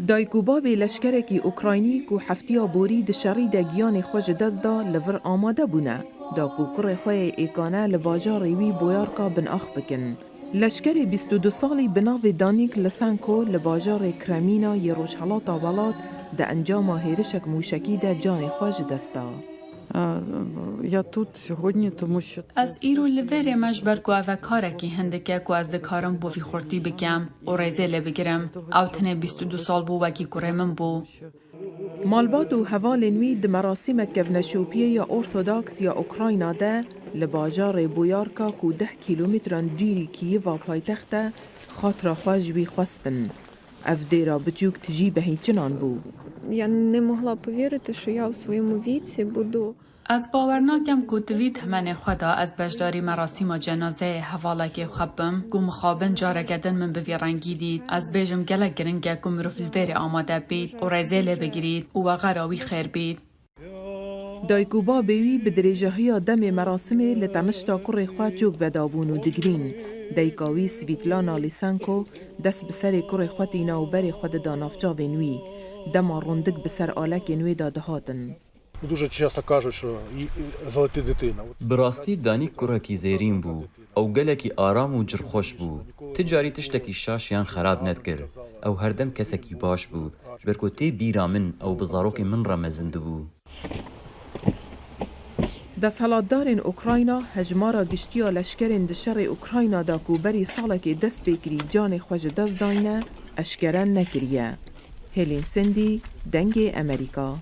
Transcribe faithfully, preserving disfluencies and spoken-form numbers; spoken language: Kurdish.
Dayik û babê leşkerekî Ukraynî ku heftiya borî di şerî de giyanê xwe ji dest da, li vir amade bûne, da ku kurê xwe yê êkane li bajarê wî Boyarka binax bikin. Leşkerê bîst û du salî bi navê Danîk Lisenko li bajarê Kremîna yê rojhelata welat di encama hêrişek mûşekî de canê xwe ji dest da. А, Я тут сьогодні, тому що це Ez îro li vêrê me ji ber ku ev e karekî hindik e ku ez dikarim bo vî xurtî bikim û rêzê lê bigirim. Ew tenê bîst û du sal bû wekî kurê min bû. Malbat û hevalên wî di merasîmek kevneşopiyê ya Orthodoks ya Ukrayna de li bajarê Boyarka ku deh kîlometran dûrî Kîyiva paytext e, xatira xwe ji wî xwestin. Ev dêra biçûk tijî behîçinan bû. Я не могла повірити, що я у своєму віці буду Ez bawer nakim ku di vî temenê xwe de ez beşdarî merasîma cenazeyê hevalekê xwe bim ku mixabin careke din min bi vî rengî dît. Ez bêjim gelek giring e ku mirov li vêrê amade bît û rêzê lê bigirît û wexera wî xêr bît. Dayik û babê wî bi dirêjahiya demê merasimê li tenişta kurê xwe çok vedabûn û digirîn. Dayika wî Svîtlana Lîsenko dest bi serê kurê xwe tîna û berê xwe dida nav çavên wî. Dema rondik bi ser alekên wê de dihatin. Дуже часто кажуть, що і- і золота дитина. От Bi rastî Danîk kurekî zêrîn bû. Ew gelekî aram û cilxweş bû. Ti carî tiştekî şaş yan xerab nedikir. Ew herdem kesekî baş bû. Ji ber ku tê bîra min, ew bi zarokên min re mezin dibû. Desthilatdarên Ukrayna hejmara giştî ya leşkerên di şerê Ukrayna de ku berî salekê dest pê kirî canê xwe ji dest dayne, eşkere nekiriye. Hêlîn Sindî, Dengê Emerîka.